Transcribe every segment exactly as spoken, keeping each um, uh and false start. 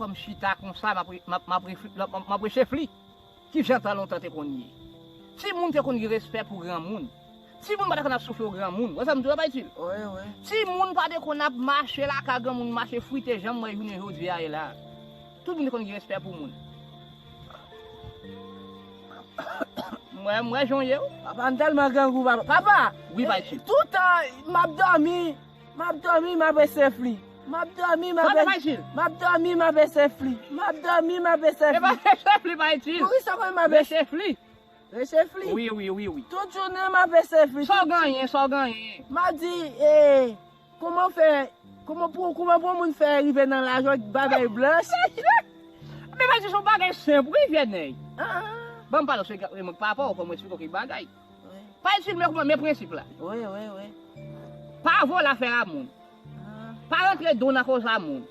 Fò m chita konsa, m ap re- m ap- m ap refle- m ap- m ap rechefli. Ki jan tan lontan te konn ye? Timoun te konn gen respè pou granmoun. Timoun pa t konn ap soufle w granmoun. Wè sa m di w la, pa itil. Wi, wi. Timoun pa te konn ap mache lakay granmoun, mache frite jan m wè jounen jodi a ye la. Tout moun te konn gen respè pou moun. M wè, m wè jan w ye wi. Papa, m tèlman grangou, papa. Papa! Wi, pa itil. Toutan, m ap dòmi. M ap dòmi, m ap esefli. M ap dòmi, m ap Sa te pa itil. M ap dòmi, m ap esefli. M ap dòmi, m ap E esefli. pa esefli, pa itil. Poukisa konn m ap es- Esefli. Esefli? Wi, wi, wi, wi. Tout jounen m ap esefli. Sa w genyen, sa w genyen? M ap di, e, kòman w fè, kòman pou, kòman pou yon moun fè rive nan laj ak bagay blanch? Men pa di se yon bagay senp, wi, vye nèg. Ah, ah. Ban m pale w se remak papa w, kòman eksplike w kèk bagay. Wi. Pa itil, men kòman, men prensip la. Wi, wi, wi. Pa vole afè a moun. Ah. Pa rantre do nan koze a moun.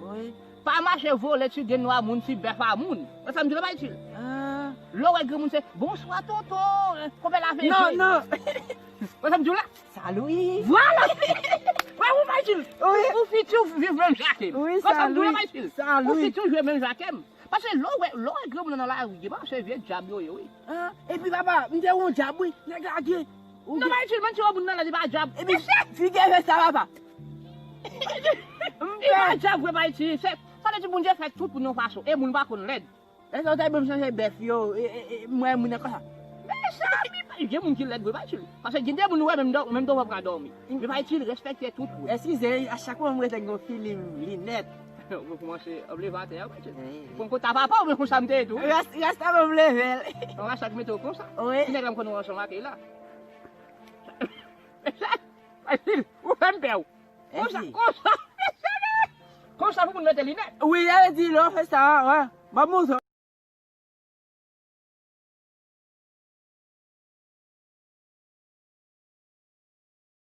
Wi. Pa mache vole ti grenn a moun, ti bèf a moun. Wè sa m di w la, pa itil. Ah. Lè w wè granmoun se, "Bonswa, tonton, eh, konpè lave je." Non, non. Wè sa m di w la? Salut. Vwala. Wè, ou pa itil. Wi. Ou fiti, ou viv menm jan ke m. Wi, Wè sa m di w la, salut. Pa itil. Ou Salut. Fiti, ou jwe menm jan ke m. Paske lè w wè, lè w wè granmoun nan lari, gen pa se vye dyab yo ye, wi. Ah, epi papa, m te wè yon dyab, wi. Nèg la gen. Non, pa itil, men ti moun nan la, li pa dyab. Epi, figi fè sa, papa. Li pa dyab, vre, pa itil. Se, sa vle di Bondye fè tout moun yon fason. E moun pa konn lèd. Lè sa w ta menm chanje bèf yo, e, e, e, mwen moun nan konsa. Men sa, mi pa, gen moun ki lèd, vre, pa itil. Paske gen de moun ou wè menm dò, menm dò w ap ka dòmi. Men pa itil, respekte tout moun. Eskize, a chak moman m rete gen yon filim linèt. Ou kòmanse ap leve atè a, pa itil. Wi, wi. Pran konta papa ou men konsa m te ye tou. Ras-, rasta m ap leve l. Yon rasta ki mete w konsa. Wi. Ti nèg la m konn ou ansanm ak li la. Pa itil, ou fè m pè w. Konsa, Epi. Konsa. Konsa pou moun mete linèt. Wi, sa vle di lè w fè sa, wè. M ap montre w.